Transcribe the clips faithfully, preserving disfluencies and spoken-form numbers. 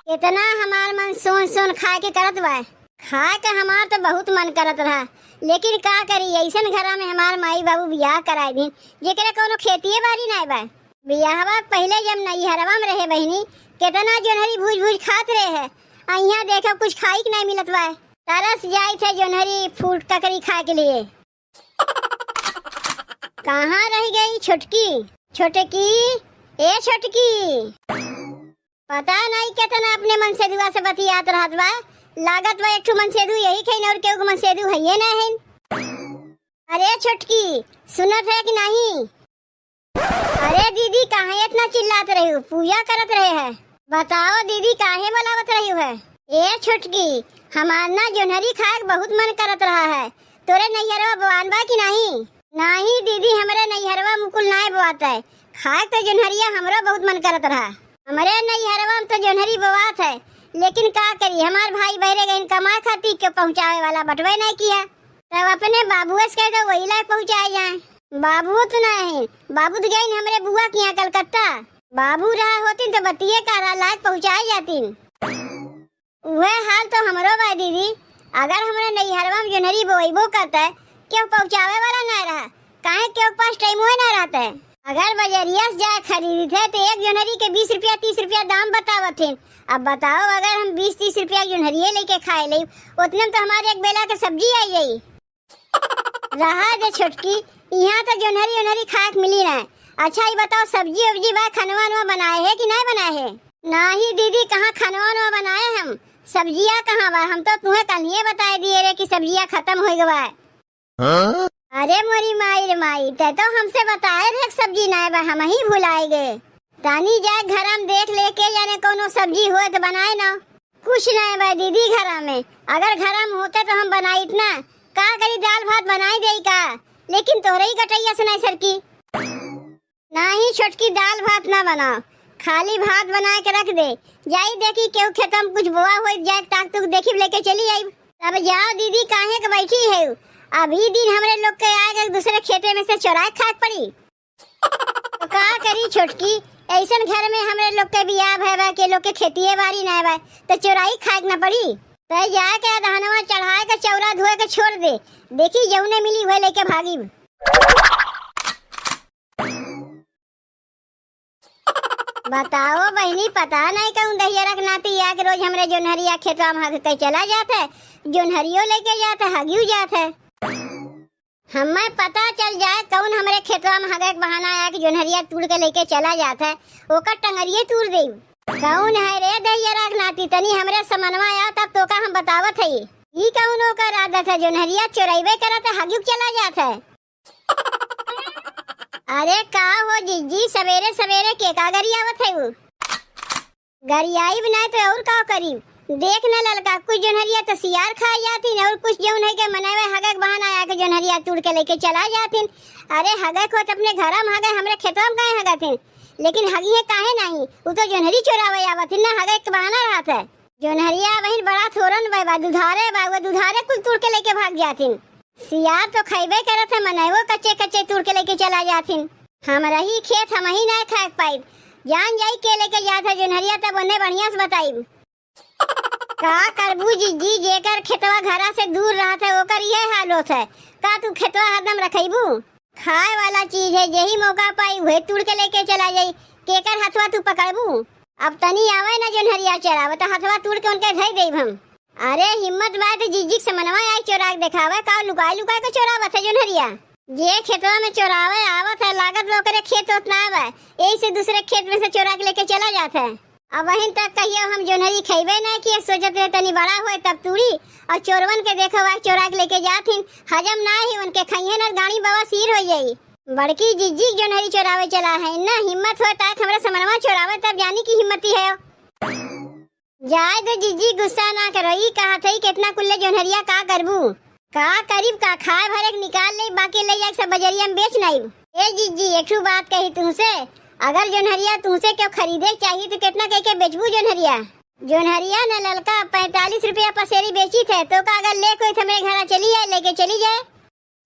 केतना हमार मन सोन सोन खाए के करत बा। खाए के हमार तो बहुत मन करत रहा, लेकिन का करी, अइसन घरा में हमार माई बाबू बियाह कराए दिन, जेकरे कउनो खेतिए बारी नाय बा। बियाहवा के पहिले जब नैहरवा में रहे बहिनी, केतना जोन्हरी भूज भूज खात रहे है, आ इहाँ देखब कुछ खाई के नाय मिलत बा। तरस जाइत है जोन्हरी फूट ककरी खाए के लिए। कहाँ रहि गई छोटकी? छोटकी, ए छोटकी, पता नाहीं केतना अपने मनसेधुआ से बतियात रहत बा। लागत बा एक ठो मनसेधु यही खइन और केहू के मनसेधु हइये नाहीं। अरे छोटकी, सुनत है कि नाहीं? अरे दीदी, काहे एतना चिल्लात रहिउ? पूजा करत रहे है। बताओ दीदी, काहे बोलावत रहिउ है? ए छोटकी, हमार ना जोन्हरी खाए के बहुत मन करत रहा है। तोरे नैहरवा बोआन बा कि नाहीं? नाहीं दीदी, हमरे नैहरवा मुकुल नाय बोआत है। खाए के तो जोन्हरिया हमरो बहुत मन करत रहा। हमरे नैहरवा में तो जोन्हरी बोआत है, लेकिन का करी, हमार भाई बहरे गइन कमाए खातिर, केहू पहुँचावे वाला बटवे नाय किया। तब अपने बाबुआ से कह दो, वही लायक पहुँचाए जाए। बाबू तो नाहीं, बाबू तो गइन हमरे बुआ किहाँ कलकत्ता। बाबू रहा होतिन तो बतिये का रहा, लायक पहुँचाए जातिन। उहे हाल तो हमरो बा दीदी। अगर हमरे नैहरवा में जोन्हरी बोइबो करते, केहू पहुँचावे वाला नाय रहा, काहे केहू के पास टाइमो नाय रहते। अगर बजरिया से जाए खरीदते तो एक जोन्हरी के बीस रुपया, तीस रुपया दाम बतावत हैं। अब बताओ, अगर हम बीस तीस रुपया जोन्हरिये लेके खाए लेई, उतने में तो हमारे एक बेला के सब्जी आई जाई। रहा दे छोटकी, इहाँ तो जोन्हरी ओन्हरी खाए के मिली ना। अच्छा, ई बताओ, सब्जी उब्जी बा, खनवा वनवा बनाए है कि नाय बनाए है? नाहीं दीदी, कहाँ खनवा वनवा बनाए हम? सब्जिया कहाँ बा? हम तो तुहें कल्हिये बताए दिए रहे कि सब्जिया खतम होइ गवा है। हाँ? अरे मोरी माई रे माई, तै तो हमसे बताए रहे कि सब्जी नाय बा, हमहीं भुलाए गए। तानी जाए घर में देख लेके, जाने कउनो सब्जी होए तो बनाए ना। कुछ नाय बा दीदी घरा में, अगर घरा में होते तो हम बनाइत ना। का करी, दाल भात बनाई देई का? लेकिन तोहरे ही गटैया से नाय सरकी। नाहीं छोटकी, दाल भात ना बनाओ, खाली भात बनाए के रख दे। जाई देखी केहू खेतवा में कुछ बोआ होई, जाए ताक तुक देखी लेके चली आई। तब जाओ दीदी, काहे के बैठी है? अभी दिन हमरे लोग के आए के दूसरे खेते में से चोराए खाए के पड़ी। तो का करी छोटकी, अइसन घर में हमरे लोग के बियाह भय बा, के लोग के खेतिए बारी नाय बा, तो चोराई खाए के न पड़ी। तो जाए के अदहनवा चढ़ाए के चौरा धोए के छोड़ दे, देखी जौने मिली वह लेके भागी। बताओ बहिनी, पता नाय कउन दहिया रख नाती आके रोज हमरे जोन्हरिया खेतवा में हग के चला जात है, जोन्हरियो लेके जात है, हगियो जात है। हमें पता चल जाए कउन हमरे खेतवा में हगे के बहाना आया कि जोन्हरिया तूड़ के लेके चला जात है, ओकर टंगरिये तूड़ देई। कउन है रे दहिया रख नाती, तनी हमरे समनवा आया तब तोका हम बतावत है। ई कउन ओकर आदत है, जोन्हरिया चोरइबे करत है, हगियो के चला जात है। अरे का हो जिज्जी, सबेरे सबेरे के का गरियावत है उ? गरियाइब नाय तो और का करी? देख न ललका, कुछ जोन्हरिया तो सियार खाए जातिन और कुछ जौन है के मनवे हगे के बहाना आके जोन्हरिया तूड़ के लेके चला जातिन। अरे हगे को तो अपने घरा में हगे, हमरे खेतवा में काहे हगत हैं? लेकिन हगी है काहे नाहीं? उ तो जोन्हरी चोरावे आवत है ना, हगे के बहाना रहत है। जोन्हरिया बहिन बड़ा थोरन बा, बा दुधारे बा, वो दुधारे कुल तूड़ के लेके भाग जातिन। सियार तो खइबे करत है, मनैवो कच्चे कच्चे तूड़ के लेके चला जाथिन। हमरही खेत हमही नाय खाए के पाइब, जान जाई के लेके जात है जोन्हरिया, तब ओन्ने बढ़िया से बताइब। का करबू जिज्जी, जेकर खेतवा घरा से दूर रहत है ओकर इहे हाल होत है। का तू खेतवा हरदम रखइबू? खाए वाला चीज है, जेही मौका पाई उहे तूड़ के लेके चला जाई। केकर हथवा तू पकड़बू? अब तनी आवे ना जोन्हरिया चरावे, तो हथवा तूड़ के उनके धई देब हम। अरे हिम्मत बा तो जिज्जी के समनवा आई चोरा के देखावे, का लुकाई लुकाई के चोरावत है जोन्हरिया? जे खेतवा में चोरावे आवत है, लागत बा ओकरे खेत ओत ना बा, यही से दूसरे खेत में से चोरा के लेके चला जात है। अबहिन तक कहियो हम जोन्हरी खइबे ना किए, सोचत रहे तनी बड़ा होए तब तूड़ी, और चोरवन के देखो आज चोरा के लेके जात हिन, हजम ना ही उनके, खइहे ना गाड़ी बवासीर हो जाई। बड़की जिज्जी के जोन्हरी चोरावे चला है ना, हिम्मत होए ताक हमरा समनवा चोरावे तब जानी की हिम्मती है। जाए दो जिज्जी, गुस्सा ना करो। ई कहत हई केतना कुल्ले जोन्हरिया का करबू? का करीब का, खाए भरे के निकाल लेई, बाकी ले जाके सब बजरिया में बेच नाइब। ए जिज्जी, एक ठो बात कही तुमसे, अगर जोन्हरिया तुमसे केहू खरीदे के चाही तो केतना कह के बेचबू जोन्हरिया? जोन्हरिया न ललका पैंतालीस रुपया पसेरी बेचित है, तो का अगर ले कोई तो हमरे घरा चली जाए, लेके चली जाए।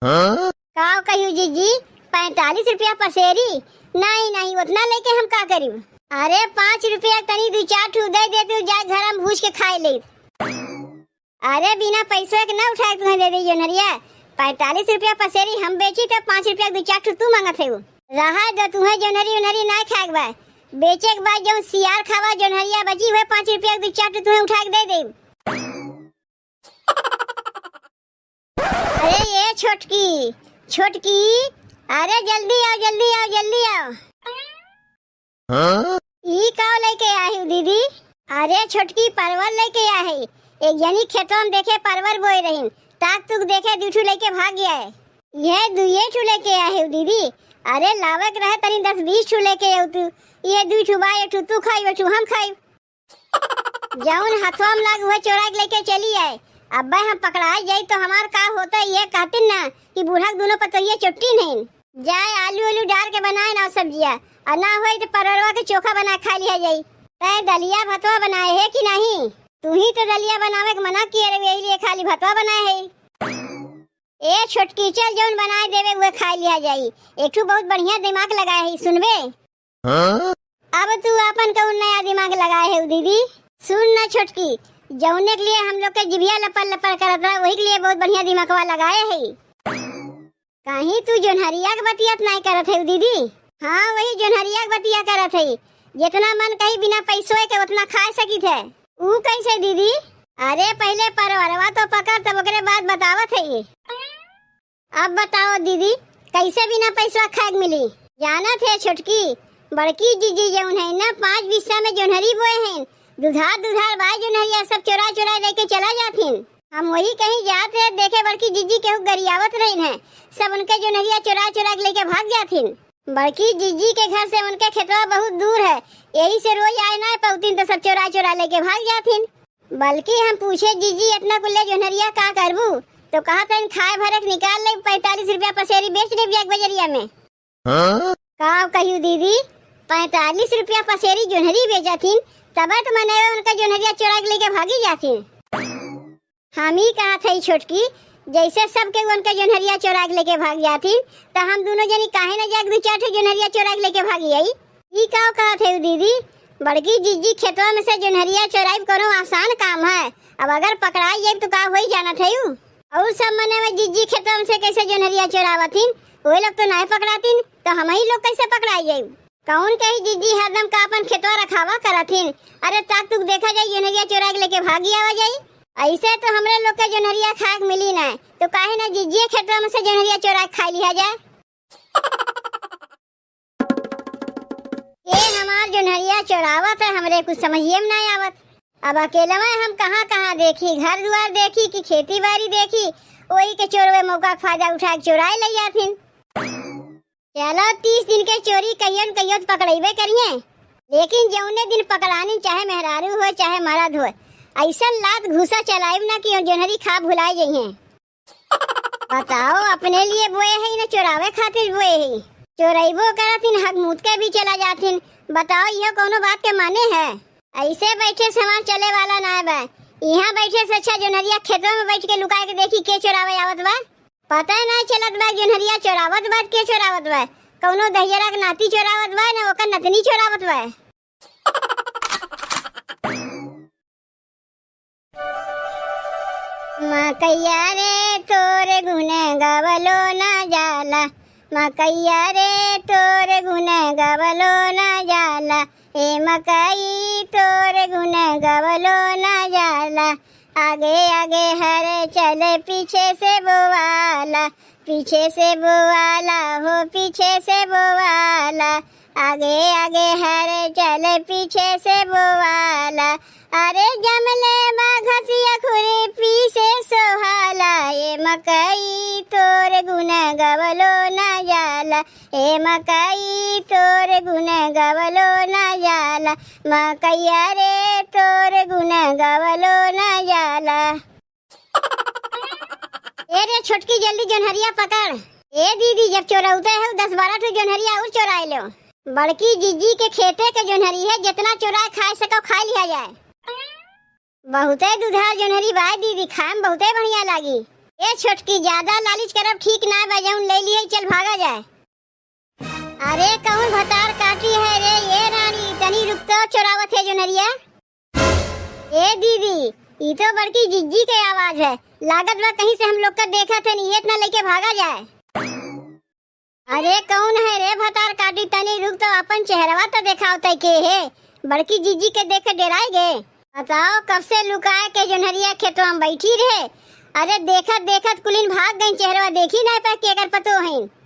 हाँ? का कहियो जिज्जी, पैंतालीस रुपया पसेरी? नहीं, नहीं, उतना लेके हम का करिब? अरे, पाँच रुपया तनी दू चार ठू दे दे, तू जा घर हम भूज के खाए ले। अरे, बिना पैसवा के ना उठाए के तुहें दे दे जोन्हरिया। पैंतालीस रुपया पसेरी हम बेची, तो पाँच रुपया के दू चार ठू तू मांगत है। रहा दो, तुहें जोन्हरी उन्हरी ना खाए के बा। बेचे के बाद जौन सियार खावा जोन्हरिया बची, उहे पाँच रुपया के दू चार ठू तुहें उठा के दे दे। अरे ये छोटकी, छोटकी, अरे जल्दी आओ, जल्दी आओ, जल्दी आओ। हाँ? ई का लेके आई हो दीदी? अरे छोटकी, परवर लेके आई है। एक जनी खेतवा में देखे परवर बोए रहीन, ताक तुक देखे दू ठू लेके भाग गया है। ये दुए ठू लेके आई हो दीदी। अरे लावे के रहे तनी दस बीस ठू लेके आओ तू। ये दू ठू बा, एक ठू तू खाई, एक ठू हम खाई। जौन हथवा में लाग, उहे चोरा के लेके चली आए। अब्बे हम पकड़ाए जाई तो हमार का होता, ये कहतिन ना कि बूढ़ा के दुनो पतोहिया चोट्टी नहीं। जाए आलू आलू डार के बनाए ना सब्जिया, और ना होई तो परवरवा के चोखा बना खा लिया जाई। तै दलिया भतवा बनाए है कि नहीं? तू ही तो दलिया बनावे के मना किए रहे, यही लिए खाली भतवा बनाए है। ए छोटकी, चल जौन बनाए देवे उहे खा लिया जाई। एक ठू बहुत बढ़िया दिमाग लगाए है, सुनबे? हाँ? अब तू आपन कौन नया दिमाग लगाए है दीदी? सुन ना छोटकी, जौने के लिए हम लोग के जिभिया लपर लपर करत रहा, वही के लिए बहुत बढ़िया दिमागवा लगाए है। कहीं तू जोन्हरिया के बतिया त नाई करत है दीदी? हाँ, वही जोन्हरिया के बतिया करत है। जितना मन कही बिना पैसों के उतना खा सकित है। ऊ कैसे दीदी? अरे पहले परवरवा तो पकड़, तब ओकरे बाद बतावत है। अब बताओ दीदी, कैसे बिना पैसवा खाए के मिली? जानत है छोटकी, बड़की जीजी जौन है ना, पाँच बिस्सा में जोन्हरी बोए हैं, दुधार दुधार बाय जोन्हरिया सब चोरा चोरा लेके चला जाथिन। हम वही कहीं जात रहे, देखे बड़की जीजी केहू गरियावत रहीन है, सब उनके जोन्हरिया चोरा चोरा के लेके भाग जाथिन। बड़की जीजी के घर से उनके खेतवा बहुत दूर है, यही से रोज आए ना पौतीन तो सब चोरा चोरा लेके भाग जाथिन। बल्कि हम पूछे, "जीजी, इतना कुल्ले जोन्हरिया का करबू?" तो कहा तन, "खाए भरे के निकाल ले, पैंतालीस रुपया पसेरी बेच ले बिया के बजरिया में।" हाँ? का कहियो दीदी, पैंतालीस रुपया पसेरी जोन्हरी बेचथिन, तबे तो मनई उनका जोन्हरिया चोरा के लेके भागी जाथिन। हम ही कहा थे छोटकी, जैसे सब केहू उनका जोन्हरिया चोरा के लेके भाग जाथिन, तो हम दोनों जनी काहे न जाके दू चार ठो जोन्हरिया चोरा के लेके भागी आई? ई का कहत है दीदी? बड़की जीजी खेतवा में से जोन्हरिया चोराइब कोनो आसान काम है? अब अगर पकड़ाई जाइब तो का होई जानत है? और सब मने में जीजी खेतवा में से कैसे जोन्हरिया चोरावथिन? वो लोग तो नहीं पकड़ातिन, तो हम ही लोग कैसे पकड़ाई जाइब? कौन कही जीजी हरदम का अपन खेतवा रखावा करथिन? अरे ताक तुक देखा जाई, जोन्हरिया चोरा के लेके भागी आवा जाई। ऐसे तो हमरे लोग के जोन्हरिया खाए के मिली ना, तो काहे ना जीजिए खेतवा में से जोन्हरिया चोरा के खाई लिया जाए। ये हमार जोन्हरिया चोरावत है, हमरे कुछ समझिए में ना आवत। अब अकेलवा हम कहाँ कहाँ देखी, घर दुआर देखी कि खेती बाड़ी देखी, वही के चोरवे मौका के फायदा उठा के चोराए ले जाथिन। चलो, तीस दिन के चोरी कहियो न कहियो तो पकड़ैबे करिए, लेकिन जौने दिन पकड़ानी, चाहे मेहरारू हो चाहे मरद हो, ऐसा लात घूसा चलाइब ना कि जोन्हरी खा भुलाए जइहें। बताओ, अपने लिए बोए है न चोरावे खातिर बोए है? चोरैबो करथिन, हक मूत के भी चला जाथिन। बताओ, यह कोनो बात के माने है? ऐसे बैठे से हमार चले वाला ना बा। यहाँ बैठे से अच्छा जोन्हरिया खेतवा में बैठ के लुकाए के देखी के चोरावे आवत बा। पता नहीं चलत बा जोन्हरिया चोरावत बा के चोरावत बा। कौनो दहियरा के नाती चोरावत बा न ओकर नतनी चोरावत बा। मकैया रे तोर गुन गवलो ना जाला, मकैया रे तोर गुन गवलो ना जाला, ए मकई तोर गुन गवलो ना जाला। आगे आगे हर चले पीछे से बोवाला, पीछे से बोवाला हो पीछे से बोवाला। आगे आगे हर चले पीछे से बोवाला। अरे जमले बा घसिया खुरी पीसे सोहाला, ए मकई तोर गुन गवलो ना जाला, ए मकई तोर गुन गवलो ना जाला, मकैया रे तोर गुन गवलो ना जाला। ए रे छोटकी, जल्दी जोन्हरिया पकड़। ए दीदी, जब चोरौते हो, दस बारह ठो जोन्हरिया और चोराए लो। बड़की जीजी के खेते के जोन्हरी है, जितना चोराए खाए सको, खाए लिया जाए। बहुते दुधार जोन्हरी बाय दीदी, खाए में बहुते बढ़िया लागी। ए छोटकी, ज्यादा लालिच करब ठीक ना बा, जौन ले लिए चल भागा जाए। अरे कौन भतार काटी है रे ये रानी, तनी रुक तो, चोरावत है जोनहरिया। ए दीदी, ई तो बड़की जिज्जी के आवाज है। लागत बा कहीं से हम लोग का देखत है, नहीं इतना लेके भागा जाए। अरे कौन है रे भतार काटी, तनी रुक तो, अपन चेहरवा तो देखाव तय के है। बड़की जिज्जी के देखे डेराए गे। बताओ कब से लुकाए के जोनहरिया खेतवा में बैठी रहे। अरे देखत देखत कुलिन भाग गई, चेहरवा देखी ना पा के एकर पतो है।